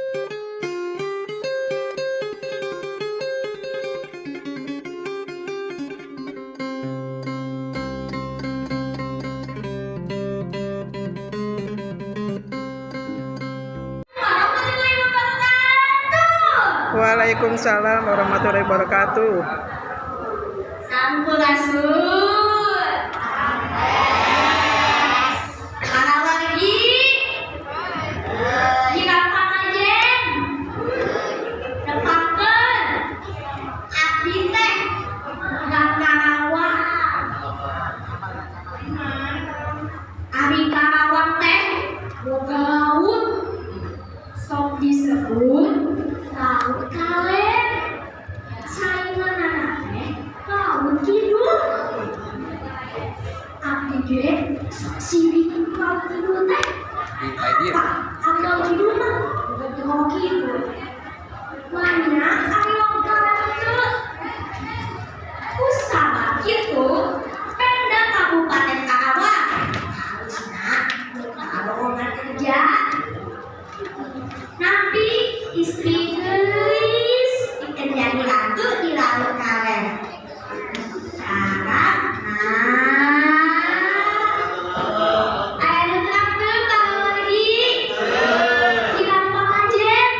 Warahmatullahi wabarakatuh. Waalaikumsalam warahmatullahi wabarakatuh. Sampurasun. Para wargi. Dina pangajen. Tepangkeun. Abdi teh urang Karawang. Ari Karawang teh boga laut. Sok disebut Laut Kaler. Sainganana teh Laut Kidul. Abdi ge sok sirik Laut Kidul teh. Apa? Ari Laut Kidul mah bukan di Laut Kidul. Manya ari Laut Kaler teu. Kusabab kitu Pemda Kabupaten Karawang harusna buka lowongan kerja. Nampi istri geulis pikeun jadi ratu di Laut Kaler. Syaratna aya nu terang teu para wargi? Dina pangajen?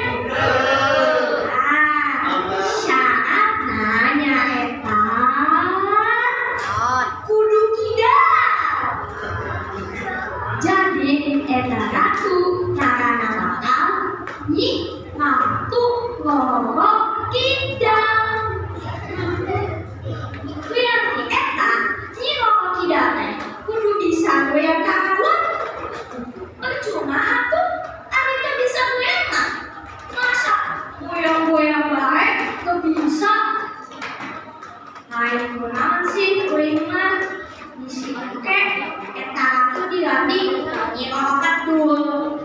Ah, syaratna nyaeta kudu kidal. Jadi eta ratu ngaranna bakal Nyi Ratu Roro Kidal. Berarti eta Nyi Roro Kidal teh kudu bisa goyang Karawang. Percuma atuh ari teu bisa goyang mah. Masa goyang-goyang bae teu bisa. Lain kunaon sih kuring mah bisi engke eta ratu diganti Nyi Roro Kidul.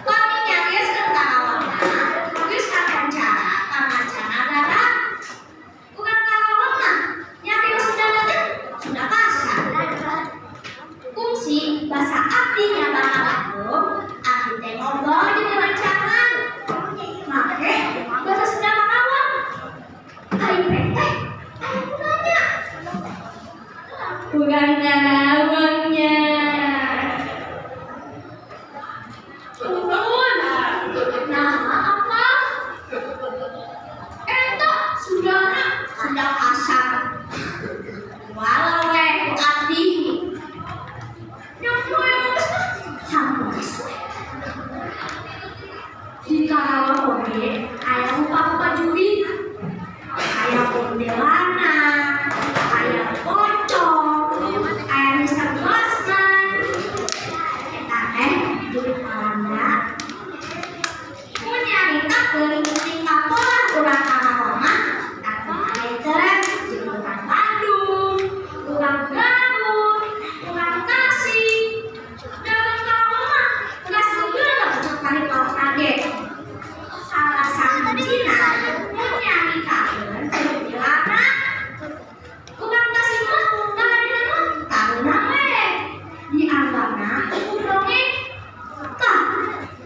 Pami nyarioskeun Karawang mah geus kakoncara ka mancanagara. Urang Karawang mah nyarios Sunda teh Sunda kasar. Kungsi basa abdi nyaba ka Bandung, abdi teh ngobrol jeung rerencangan. Make basa Sunda Karawang. Ari pek teh aya nu nanya. Urang Karawangnya. Turun. Nah, apa? Eta Sundana Sunda kasar. Walau we ku abdi. Yang yang geus mah hampus we. Di Karawang oge aya rupa-rupa jurig. Aya kuntilanak, aya pocong, aya Mr. Bosman. Eta teh jurig Walanda. Mun nyaritakeun tingkah pola urang Karawang mah kakonten jeung urang Bandung, urang Garut, urang Tasik. Da urang Karawang mah geus geuleuh cek paripaos ge. Salah sahijina mun nyaritakeun kuntilanak. Urang Tasik mah ngaranna mah tareunang we. Dianggapna puguh dongeng. Tah,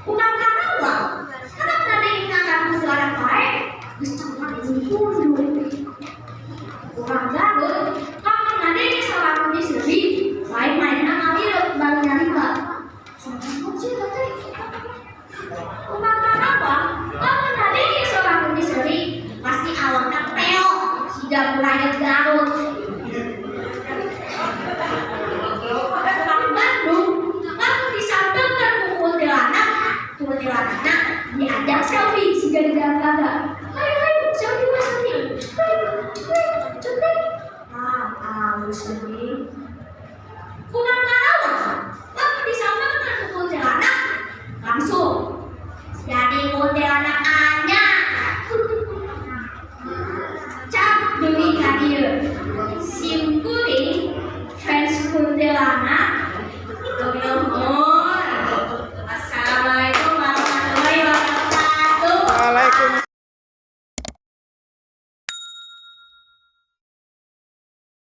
urang Karawang tetep ngadenge ngaran kuntilanak bae geus cenah pundung. Urang Garut lamun ngadenge sora kunti seuri lain manehna ngalireut bari nyarita. Sora naon sih eta teh? Urang